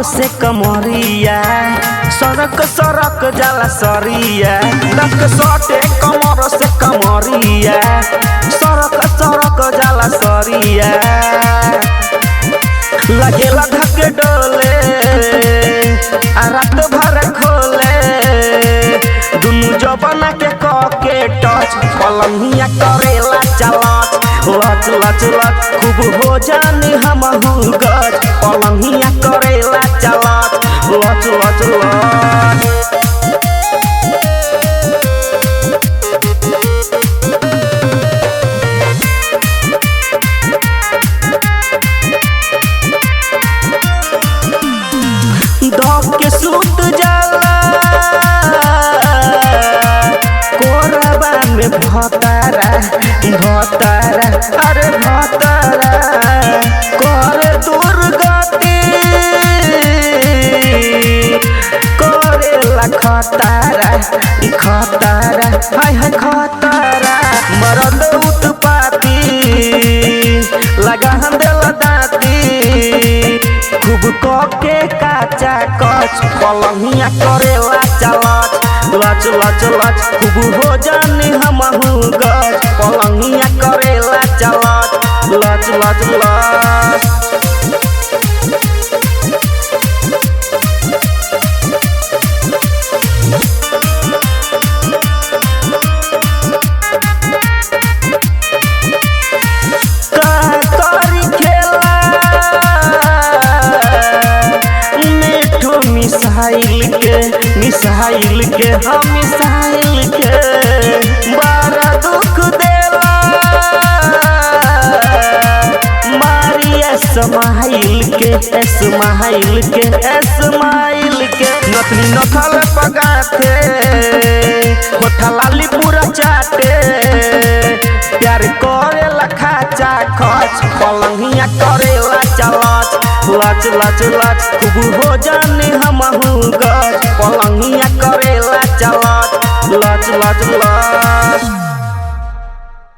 से कमरिया, सरक सरक जाला सरिया। दक सटे कमर से कमरिया, सरक सरक जाला सरिया। लगेला धक डोले आ रात भर खोले, दुनु जबना के कके टच, पलंगिया करेला चलत। लच लच लच खूब हो जानी हमहू गज, पलंगिया करेला चलत। लच लच लच। धोके सुत जाला कोरबा में भतारा, भतारा अरे भतारा कर दुर्गति, करेला खतारा, खतारा हाय हाय खतारा। मरद उत्पाती लगा हम देला दाती, खूब कके काचा कच, पलंगिया करेला चलच। लच लच लच खूब हो जानी हमहू गज, पलंगिया करेला चलच। लच लच लच। का करी खेला मिठू मिसाइल के, मिसाइल के हम मिसाइल के बड़ा दुख देला। मारिया समाइल के, स्माइल के, स्माइल के नथनी नथल पगाथे, होठा लाली पूरा चाटे। प्यार करेला खाचा खच, पलंगिया करेला चलच। लच लच लच खूब हो जानी हमहू गज, पलंगिया करेला चलच। लच लच लच।